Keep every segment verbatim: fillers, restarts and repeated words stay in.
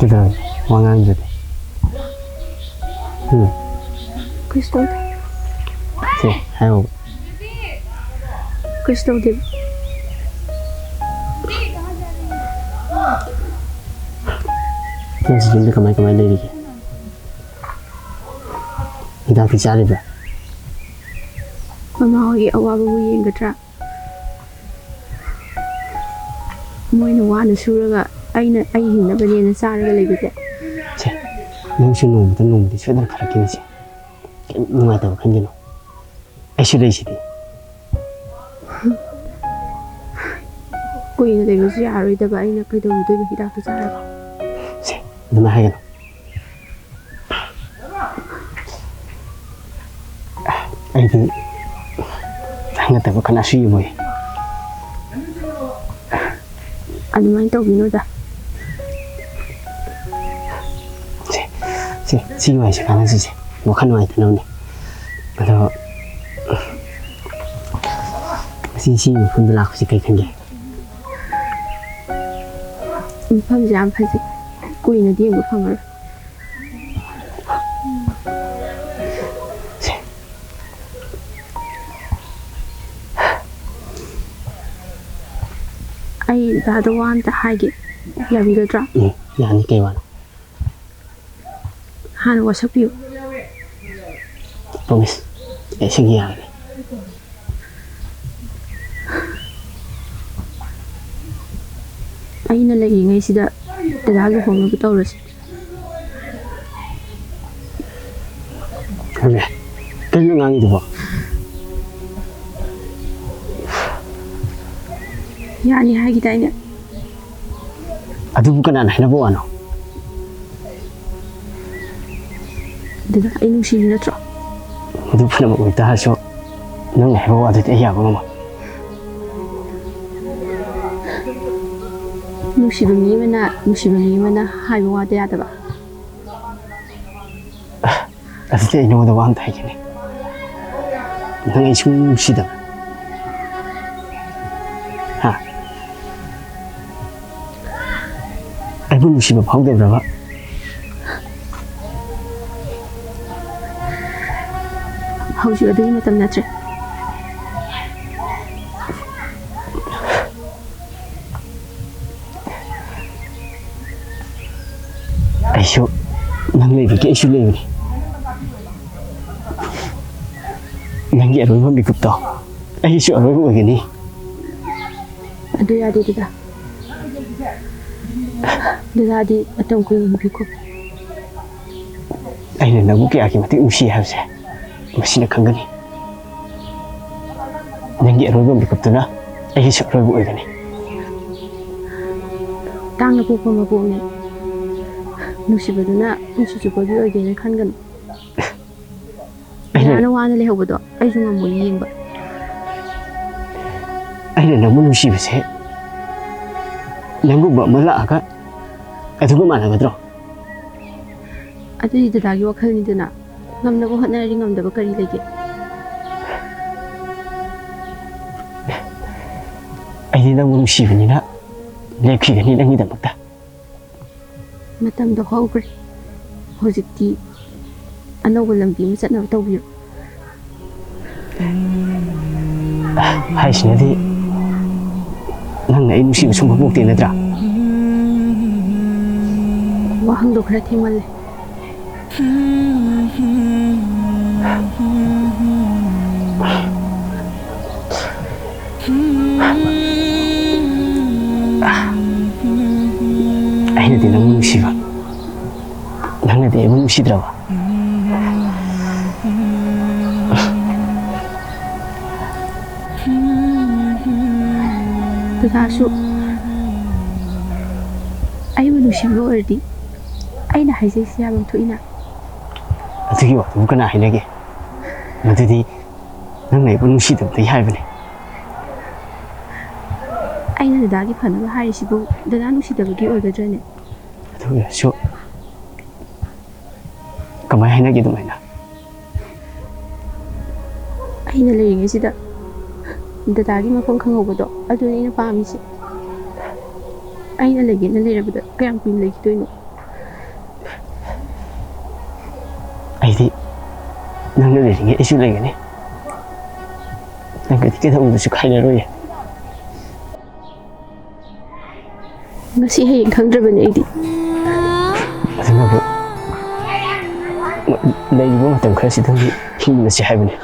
ꯀꯩꯗꯧꯔꯒꯦ? ꯋꯥ ꯉꯥꯡꯗ꯭ꯔꯗꯤ꯫ ꯎꯝ꯫ ꯀꯩꯁꯨ ꯇꯧꯗꯦ꯫ ꯁꯦ, ꯍꯥꯏꯌꯣ꯫ ꯀꯩꯁꯨ ꯇꯧꯗꯦ꯫ ꯅꯪꯁꯤ ꯌꯨꯝꯗ ꯀꯃꯥꯏ ꯀꯃꯥꯏ ꯂꯩꯔꯤꯒꯦ? ꯍꯤꯗꯥꯛꯇꯤ ꯆꯥꯔꯤꯕ꯭ꯔꯥ? ꯃꯃꯥ ꯍꯣꯏꯒꯤ ꯑꯋꯥꯕꯕꯨ ꯌꯦꯡꯒꯗ꯭ꯔꯥ? ꯃꯣꯏꯅ ꯋꯥꯅ ꯁꯨꯔꯒ ꯑꯩꯅ, ꯑꯩ ꯍꯤꯡꯅꯕꯅꯦꯅ ꯆꯥꯔꯒ ꯂꯩꯕꯁꯦ꯫ ꯁꯦ, ꯅꯪꯁꯨ ꯅꯣꯡꯃꯗ ꯅꯣꯡꯃꯗꯤ ꯁꯣꯏꯗꯅ ꯐꯔꯛꯈꯤꯅꯤꯁꯦ꯫ ꯀꯩꯝ ꯅꯨꯡꯉꯥꯏꯇꯕ ꯈꯟꯒꯅꯨ꯫ ꯑꯩꯁꯨ ꯂꯩꯁꯤꯗꯤ꯫ ꯀꯨꯏꯅ ꯂꯩꯕꯁꯨ ꯌꯥꯔꯣꯏꯗꯕ ꯑꯩꯅ ꯀꯩꯗꯧꯔꯨꯗꯣꯏꯕ ꯍꯤꯗꯥꯛꯇꯨ ꯆꯥꯔꯒ? ꯁꯦ, ꯑꯗꯨꯃꯥꯏ ꯍꯥꯏꯒꯅꯨ꯫ ꯑꯩꯗꯤ ꯅꯠꯇꯕ ꯀꯅꯥꯁꯨ ꯌꯦꯡꯉꯣꯏ꯫ ꯑꯗꯨꯃꯥꯏꯅ ꯇꯧꯕꯤꯅꯨꯗ꯫ ꯁꯦ, ꯁꯦ, ꯁꯤꯒꯤ ꯋꯥꯔꯤꯁꯦ ꯀꯥꯟꯅꯁꯤꯁꯦ꯫ ꯋꯥꯈꯜ ꯅꯨꯡꯉꯥꯏꯇꯅꯕꯅꯦ꯫ ꯑꯗꯣ, ꯉꯁꯤ ꯁꯤꯒꯤ ꯃꯐꯝꯗ ꯂꯥꯛꯄꯁꯦ ꯀꯩ ꯈꯟꯒꯦ? ꯃꯐꯝꯁꯦ ꯌꯥꯝ ꯐꯖꯩ꯫ ꯀꯨꯏꯅꯗꯤ ꯌꯦꯡꯕ ꯐꯪꯉꯔꯣꯏ꯫ ꯁꯦ꯫ ꯑꯩ ꯗꯥꯗ ꯋꯥ ꯑꯝꯇ ꯍꯥꯏꯒꯦ, ꯌꯥꯕꯤꯒꯗ꯭ꯔꯥ? ꯎꯝ, ꯌꯥꯅꯤ, ꯀꯩ ꯋꯥꯅꯣ? ꯍꯥꯟꯅ ꯋꯥꯁꯛꯄꯤꯌꯨ꯫ Promise꯫ ꯑꯩ ꯁꯤꯒꯤ ꯌꯥꯔꯅꯤ꯫ ꯑꯩꯅ ꯂꯩꯔꯤꯉꯩꯁꯤꯗ ꯗꯗꯥ ꯂꯨꯍꯣꯡꯅꯕ ꯇꯧꯔꯁꯤ꯫ ꯍꯣꯏꯅꯦ꯫ ꯀꯩꯅꯣ ꯉꯥꯡꯉꯤꯗꯨꯕꯣ? ꯌꯥꯅꯤ ꯍꯥꯏꯈꯤꯗꯥꯏꯅꯦ? ꯑꯗꯨꯕꯨ ꯀꯅꯥꯅ ꯍꯥꯏꯅꯕ ꯋꯥꯅꯣ? ꯑꯗꯨꯗ ꯑꯩ ꯅꯨꯡꯁꯤꯔꯤ ꯅꯠꯇ꯭ꯔꯣ? ꯑꯗꯨ ꯐꯅꯃꯛ ꯑꯣꯏꯇꯥꯔꯁꯨ, ꯅꯪꯅ ꯍꯥꯏꯕ ꯋꯥꯗꯨꯗꯤ ꯑꯩ ꯌꯥꯕ ꯉꯝꯃꯣꯏ꯫ ꯅꯨꯡꯁꯤꯕ ꯃꯤ ꯑꯃꯅ, ꯅꯨꯡꯁꯤꯕ ꯃꯤ ꯑꯃꯅ ꯍꯥꯏꯕ ꯋꯥꯗ ꯌꯥꯗꯕ꯫ ꯑꯗꯨꯗꯤ ꯑꯩ ꯅꯉꯣꯟꯗ ꯋꯥ ꯑꯝꯇ ꯍꯥꯏꯒꯦꯅꯦ꯫ ꯅꯪ ꯑꯩ ꯁꯨꯡꯅꯨꯡ ꯅꯨꯡꯁꯤꯗꯕ? ꯍꯥ? ꯑꯩꯕꯨ ꯅꯨꯡꯁꯤꯕ ꯐꯥꯎꯗꯕ꯭ꯔꯕ? ꯍꯧꯖꯤꯛ ꯑꯗꯨꯒꯤ ꯃꯇꯝ ꯅꯠꯇ꯭ꯔꯦ꯫ ꯑꯩꯁꯨ ꯅꯪ ꯂꯩꯕꯒꯤ ꯑꯩꯁꯨ ꯂꯩꯕꯅꯤ꯫ ꯅꯪꯒꯤ ꯑꯔꯣꯏꯕ ꯃꯤꯀꯨꯞꯇꯣ ꯑꯩꯒꯤꯁꯨ ꯑꯔꯣꯏꯕ ꯑꯣꯏꯒꯅꯤ꯫ ꯑꯗꯨ ꯌꯥꯗꯦ ꯗꯗꯥ꯫ ꯗꯗꯥꯗꯤ ꯃꯇꯝ ꯀꯨꯏꯅ ꯍꯤꯡꯕꯤꯈꯣ꯫ ꯑꯩꯅ ꯅꯪꯕꯨ ꯀꯌꯥꯒꯤ ꯃꯇꯤꯛ ꯅꯨꯡꯁꯤ ꯍꯥꯏꯕꯁꯦ ꯃꯁꯤꯅ ꯈꯪꯒꯅꯤ꯫ ꯅꯪꯒꯤ ꯑꯔꯣꯏꯕ ꯃꯤꯀꯨꯞꯇꯨꯅ ꯑꯩꯒꯤꯁꯨ ꯑꯔꯣꯏꯕ ꯑꯣꯏꯒꯅꯤ꯫ ꯇꯥꯡꯅ ꯄꯣꯛꯄ ꯃꯄꯣꯛꯅꯤ꯫ ꯅꯨꯡꯁꯤꯕꯗꯨꯅ ꯄꯨꯟꯁꯤ ꯆꯨꯞꯄꯒꯤ ꯑꯣꯏꯒꯦꯅ ꯈꯟꯒꯅꯨ꯫ ꯑꯩꯅ ꯗꯗꯥꯅ ꯋꯥꯅ ꯂꯩꯍꯧꯕꯗꯣ ꯑꯩꯁꯨ ꯉꯝꯃꯣꯏ ꯌꯦꯡꯕ꯫ ꯑꯩꯅ ꯅꯪꯕꯨ ꯅꯨꯡꯁꯤꯕꯁꯦ ꯅꯪꯒꯨꯝꯕ ꯑꯃ ꯂꯥꯛꯑꯒ ꯑꯗꯨꯒ ꯃꯥꯟꯅꯒꯗ꯭ꯔꯣ? ꯑꯗꯨꯗꯤ ꯗꯗꯥꯒꯤ ꯋꯥꯈꯜꯅꯤꯗꯅ꯫ ꯉꯝꯅꯕ ꯍꯣꯠꯅꯔꯗꯤ ꯉꯝꯗꯕ ꯀꯔꯤ ꯂꯩꯒꯦ? ꯑꯩꯗꯤ ꯅꯪꯕꯨ ꯅꯨꯡꯁꯤꯕꯅꯤꯅ ꯂꯦꯞꯈꯤꯒꯅꯤ ꯅꯪꯒꯤꯗꯃꯛꯇ꯫ ꯃꯇꯝꯗꯣ ꯍꯧꯈ꯭ꯔꯦ꯫ ꯍꯧꯖꯤꯛꯇꯤ ꯑꯅꯧꯕ ꯂꯝꯕꯤ ꯑꯃ ꯆꯠꯅꯕ ꯇꯧꯕꯤꯔꯣ꯫ ꯍꯥꯏꯁꯤꯅꯗꯤ ꯅꯪꯅ ꯑꯩ ꯅꯨꯡꯁꯤꯕ ꯁꯨꯡꯐꯥꯎ ꯄꯣꯛꯇꯦ ꯅꯠꯇ꯭ꯔꯥ? ꯋꯥꯍꯪꯗꯣ ꯈꯔ ꯊꯦꯡꯃꯜꯂꯦ꯫ ꯑꯩꯅꯗꯤ ꯅꯪꯕꯨ ꯅꯨꯡꯁꯤꯕ, ꯅꯪꯅꯗꯤ ꯑꯩꯕꯨ ꯅꯨꯡꯁꯤꯗ꯭ꯔꯕ? ꯗꯗꯥꯁꯨ ꯑꯩꯕꯨ ꯅꯨꯡꯁꯤꯕ ꯑꯣꯏꯔꯗꯤ ꯑꯩꯅ ꯍꯥꯏꯖꯩꯁꯦ ꯌꯥꯐꯝ ꯊꯣꯛꯏꯅ꯫ ꯑꯗꯨꯒꯤ ꯋꯥꯗꯨꯕꯨ ꯀꯅꯥ ꯍꯥꯏꯅꯒꯦ? ꯃꯗꯨꯗꯤ ꯅꯪꯅ ꯑꯩꯕꯨ ꯅꯨꯡꯁꯤꯗꯕꯗꯒꯤ ꯍꯥꯏꯕꯅꯦ꯫ ꯑꯩꯅ ꯗꯗꯥꯒꯤ ꯐꯅꯕ ꯍꯥꯏꯔꯤꯁꯤꯕꯨ ꯗꯗꯥ ꯅꯨꯡꯁꯤꯗꯕꯒꯤ ꯑꯣꯏꯒꯗ꯭ꯔꯅꯦ? ꯑꯗꯨ ꯑꯣꯏꯔꯁꯨ ꯀꯃꯥꯏ ꯍꯥꯏꯅꯒꯦ ꯑꯗꯨꯃꯥꯏꯅ? ꯑꯩꯅ ꯂꯩꯔꯤꯉꯩꯁꯤꯗ ꯗꯗꯥꯒꯤ ꯃꯐꯝ ꯈꯪꯍꯧꯕꯗꯣ ꯑꯗꯨꯅꯤ ꯑꯩꯅ ꯄꯥꯝꯃꯤꯁꯦ꯫ ꯑꯩꯅ ꯂꯩꯒꯦꯅ ꯂꯩꯔꯕꯗ ꯀꯌꯥꯝ ꯀꯨꯏꯅ ꯂꯩꯈꯤꯗꯣꯏꯅꯣ? ꯑꯩꯗꯤ ꯅꯪꯅ ꯂꯩꯔꯤꯉꯩ ꯑꯩꯁꯨ ꯂꯩꯒꯅꯤ꯫ ꯅꯪꯒꯗꯤ ꯀꯩꯗꯧꯅꯨꯡꯗꯁꯨ ꯈꯥꯏꯅꯔꯣꯏꯌꯦ꯫ ꯉꯁꯤ ꯍꯌꯦꯡ ꯈꯪꯗ꯭ꯔꯕꯅꯦ ꯑꯩꯗꯤ꯫ ꯑꯗꯨꯅꯕꯨ ꯂꯩꯔꯤꯕ ꯃꯇꯝ ꯈꯔꯁꯤꯗꯪꯗꯤ ꯍꯤꯡꯃꯤꯟꯅꯁꯤ ꯍꯥꯏꯕꯅꯤ꯫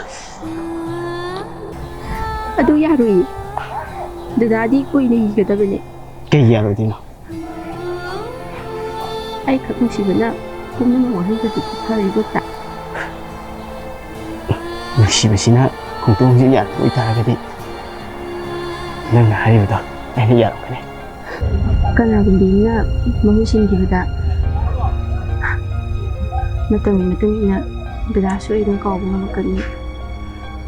ꯑꯗꯨ ꯌꯥꯔꯣꯏꯌꯦ꯫ ꯗꯗꯥꯗꯤ ꯀꯨꯏꯅ ꯍꯤꯡꯒꯗꯕꯅꯦ꯫ ꯀꯩꯒꯤ ꯌꯥꯔꯣꯏꯗꯣꯏꯅꯣ? ꯑꯩꯈꯛ ꯅꯨꯡꯁꯤꯕꯅ ꯄꯨꯝꯅꯃꯛ ꯃꯥꯡꯍꯟꯕꯗꯨꯗꯤ ꯐꯔꯤꯕꯣꯛꯇ꯫ ꯅꯨꯡꯁꯤꯕꯁꯤꯅ ꯈꯣꯡꯗꯣꯡꯁꯤ ꯌꯥꯔꯛꯄ ꯑꯣꯏꯇꯥꯔꯒꯗꯤ ꯅꯪꯅ ꯍꯥꯏꯔꯤꯕꯗꯣ ꯑꯩꯅ ꯌꯥꯔꯛꯀꯅꯤ꯫ ꯀꯅꯥꯒꯨꯝꯕꯤ ꯑꯃꯅ ꯃꯍꯨꯠ ꯁꯤꯟꯈꯤꯕꯗ ꯃꯇꯝꯒꯤ ꯃꯇꯨꯡ ꯏꯟꯅ ꯗꯗꯥꯁꯨ ꯑꯩ ꯑꯗꯨꯝ ꯀꯥꯎꯕ ꯉꯝꯃꯛꯀꯅꯤ꯫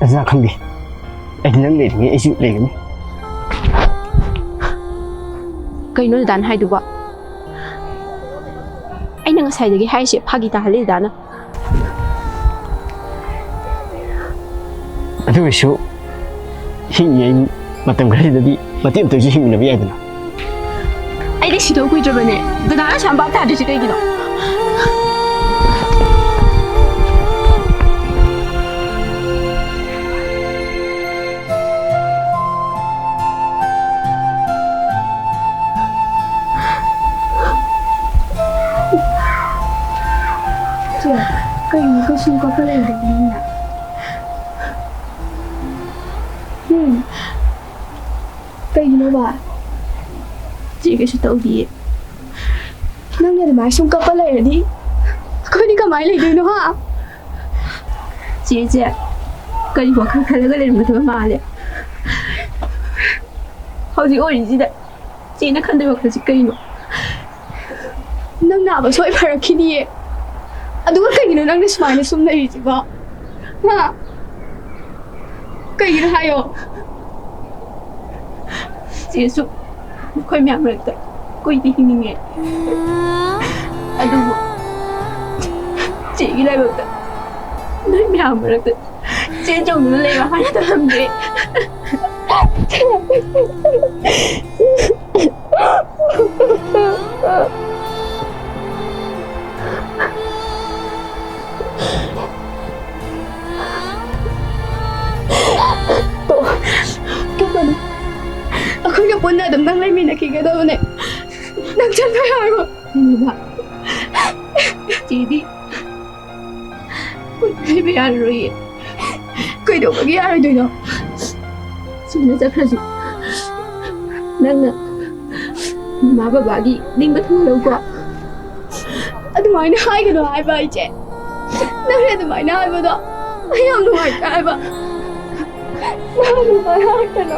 ꯑꯗꯨꯅ ꯈꯪꯗꯦ꯫ ꯑꯩꯗꯤ ꯅꯪ ꯂꯩꯔꯤꯉꯩ ꯑꯩꯁꯨ ꯂꯩꯒꯅꯤ꯫ ꯀꯩꯅꯣ ꯗꯗꯥꯅ ꯍꯥꯏꯗꯨꯕꯣ? ꯑꯩꯅ ꯉꯁꯥꯏꯗꯒꯤ ꯍꯥꯏꯔꯤꯁꯦ ꯐꯥꯒꯤ ꯇꯥꯍꯜꯂꯤ ꯗꯗꯥꯅ꯫ ꯑꯗꯨ ꯑꯣꯏꯔꯁꯨ ꯍꯤꯡꯉꯤꯉꯩ ꯃꯇꯝ ꯈꯔꯁꯤꯗꯗꯤ ꯃꯇꯦꯛ ꯑꯃꯇ ꯑꯣꯏꯔꯁꯨ ꯍꯤꯡꯃꯤꯟꯅꯕ ꯌꯥꯏꯗꯅ꯫ ꯑꯩꯗꯤ ꯁꯤꯗꯧ ꯀꯨꯏꯗ꯭ꯔꯕꯅꯦ꯫ ꯗꯗꯥꯅ ꯑꯁꯨꯛ ꯌꯥꯝ ꯚꯥꯞ ꯇꯥꯗ꯭ꯔꯤꯁꯦ ꯀꯩꯒꯤꯅꯣ? ꯆꯦ, ꯀꯩꯅꯣ ꯀꯩꯁꯨꯝ ꯀꯞꯄ ꯂꯩꯗꯣꯏꯅꯣ? ꯎꯝ꯫ ꯀꯩꯒꯤꯅꯣꯕ? ꯆꯦ, ꯀꯩꯁꯨ ꯇꯧꯗꯤꯌꯦ꯫ ꯅꯪꯅ ꯑꯗꯨꯃꯥꯏꯅ ꯁꯨꯝ ꯀꯞꯄ ꯂꯩꯔꯗꯤ ꯑꯩꯈꯣꯏꯗꯤ ꯀꯃꯥꯏꯅ ꯂꯩꯗꯣꯏꯅꯣ, ꯍꯥ? ꯆꯦꯁꯦ ꯀꯔꯤ ꯋꯥꯈꯜ ꯈꯜꯂꯒ ꯂꯩꯔꯝꯒꯗꯕ ꯃꯥꯜꯂꯦ? ꯍꯧꯖꯤꯛ ꯑꯣꯏꯔꯤꯁꯤꯗ ꯆꯦꯅ ꯈꯟꯗꯣꯏ ꯋꯥꯈꯜꯁꯤ ꯀꯩꯅꯣ? ꯅꯪ ꯅꯥꯕ ꯁꯣꯏ ꯐꯔꯛꯈꯤꯅꯤꯌꯦ꯫ ꯑꯗꯨꯒ ꯀꯩꯒꯤꯅꯣ ꯅꯪꯅ ꯁꯨꯃꯥꯏꯅ ꯁꯨꯝ ꯂꯩꯔꯤꯁꯤꯕꯣ? ꯍꯥ? ꯀꯩꯒꯤꯅꯣ ꯍꯥꯏꯌꯣ꯫ ꯆꯦꯁꯨ ꯑꯩꯈꯣꯏ ꯃꯌꯥꯝ ꯃꯔꯛꯇ ꯀꯨꯏꯅ ꯍꯤꯡꯅꯤꯡꯉꯦ꯫ ꯑꯗꯨꯕꯨ ꯆꯦꯒꯤ ꯂꯥꯏꯕꯛꯇ ꯅꯣꯏ ꯃꯌꯥꯝ ꯃꯔꯛꯇ ꯆꯦꯟ ꯆꯣꯡꯗꯨꯅ ꯂꯩꯌꯣ ꯍꯥꯏꯅ ꯇꯝꯂꯝꯗꯦ꯫ ꯑꯗꯨꯝ ꯅꯪ ꯂꯩꯃꯤꯟꯅꯈꯤꯒꯗꯕꯅꯦ꯫ ꯅꯪ ꯆꯠꯄ ꯌꯥꯔꯣꯏ꯫ ꯏꯆꯦꯗꯤ ꯂꯩꯕ ꯌꯥꯔꯔꯣꯏꯌꯦ꯫ ꯀꯩꯗꯧꯕꯒꯤ ꯌꯥꯔꯣꯏꯗꯣꯏꯅꯣ? ꯁꯨꯃꯥꯏꯅ ꯆꯠꯈ꯭ꯔꯁꯨ ꯅꯪꯅ ꯃꯃꯥ ꯕꯕꯥꯒꯤ ꯅꯤꯡꯕ ꯊꯨꯡꯍꯜꯂꯧꯀꯣ꯫ ꯑꯗꯨꯃꯥꯏꯅ ꯍꯥꯏꯒꯅꯨ ꯍꯥꯏꯕ ꯏꯆꯦ꯫ ꯅꯪꯅ ꯑꯗꯨꯃꯥꯏꯅ ꯍꯥꯏꯕꯗꯣ ꯑꯩ ꯌꯥꯝ ꯅꯨꯡꯉꯥꯏꯇꯦ ꯍꯥꯏꯕ꯫ ꯅꯪ ꯑꯗꯨꯃꯥꯏꯅ ꯍꯥꯏꯔꯛꯀꯅꯣ꯫